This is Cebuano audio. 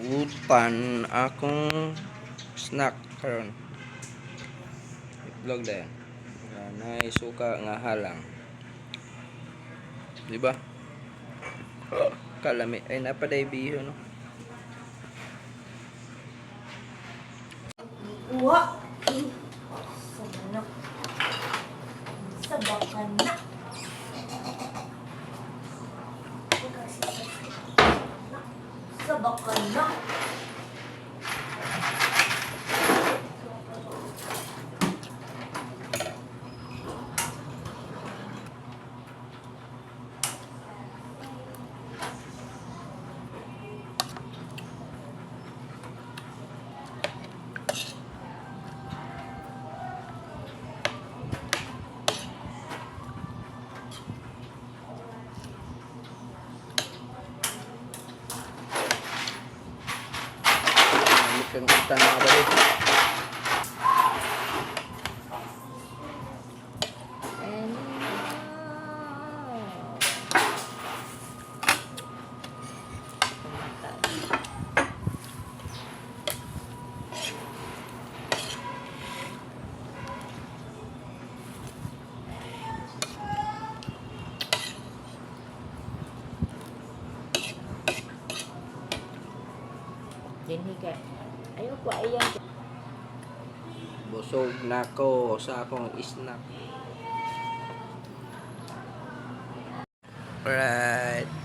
Utan akong snack karon. Itlog dayon. Nga naay suka nga halang. Di ba? Kalami ay napaday biho, no. Uwa! Sa manok. Sa bakana. Sa bakana. Lamit kang utan, mga bali. And now, Dinhi kay ayaw ko ayan. Busog na ko sa akong snack. Alright.